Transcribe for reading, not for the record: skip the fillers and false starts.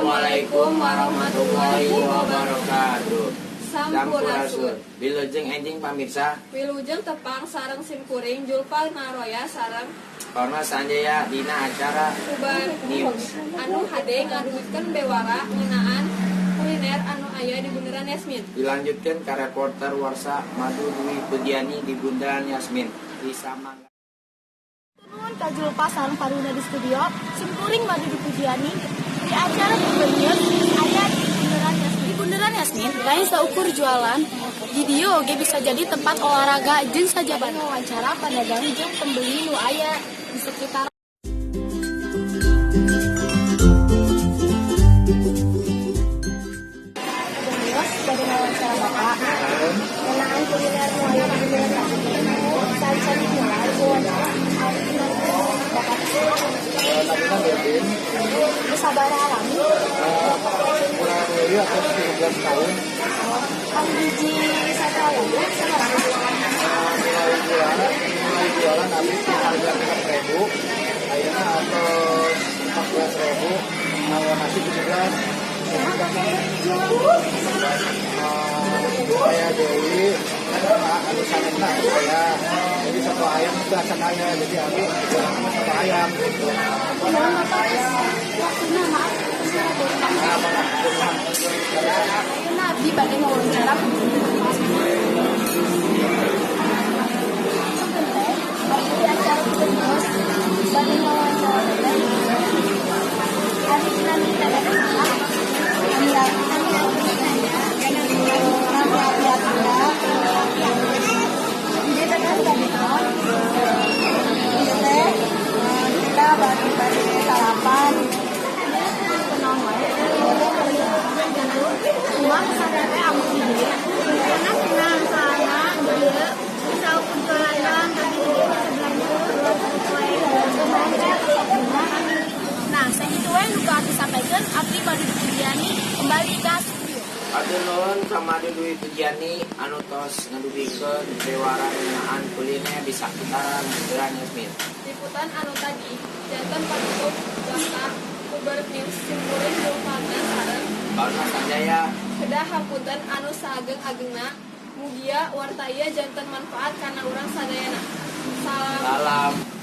Assalamualaikum warahmatullahi wabarakatuh. Sampurasun. Wilujeng enjing, pamirsa. Wilujeng tepang sareng simkuring Julfa Naroya sareng Orna Sanjaya dina acara Ubar News anu hade ngadugikeun bewara ngeunaan kuliner anu aya di Bundaran Yasmin. Dilanjutkan ke reporter Warsa Madu Dwi Pujiani di Bundaran Yasmin di Samangga. Nuhun ka Julfa sareng Faruna di studio, simkuring Madu Dwi Pujiani di acara Puber News aya di Bundaran Yasmin. Di Bundaran Yasmin, lain saukur jualan, di dieu oge bisa jadi tempat olahraga jeung sajabana. Wawancara pedagang jeung pembeli nu aya di sekitar. Puber News bade wawancara Bapak ngeunaan kuliner nu aya di Bundaran Yasmin. Sacan dimulai wawancara, Bapak teh Namanya Bebin. geus sabaraha lami? Kurang lebih atau 13 tahun. Kan hiji sate ayamna sabaraha? Mulai jualan habis di harga 6 ribu, akhirnya atau 14 ribu, mau nasi 17. Saya Dewi kan anu sanesna saya, jadi soto ayam itu acan aya, jadi abi jualan soto ayam gitu. Kumaha Bapak waktuna, maaf? Nah, malah. Ayeuna abdi bade wawancara. Punten teh, abdi di acara Puber News bade wawancara teteh. Ari nami teteh saha? Nami abdi nanya nami abdi Atika. Di dieu teteh bade naon? Ieu teh kita bade bade salapan. Naon wae? Kumaha kesan teteh amuk di dieu? Enak, nah, soalnya dia bisa ukur jualan, tapi dia bisa belanja. Nah, sakitu we nu abdi sampaikan, abdi Madu Pujiani kembali ke studio. Hatur nuhun ka Madu Dwi Pujiani anu tos ngadugikeun bewara ngeunaan kuliner di sakitaran Bundaran Yasmin. Liputan anu tadi janten panutup warta Puber News, simkuring Zulfana sareng Orna Sanjaya. Kedah hapunten anu saageng-agengna. Mugia warta ieu janten manfaat kana urang sadayana. Salam. Salam.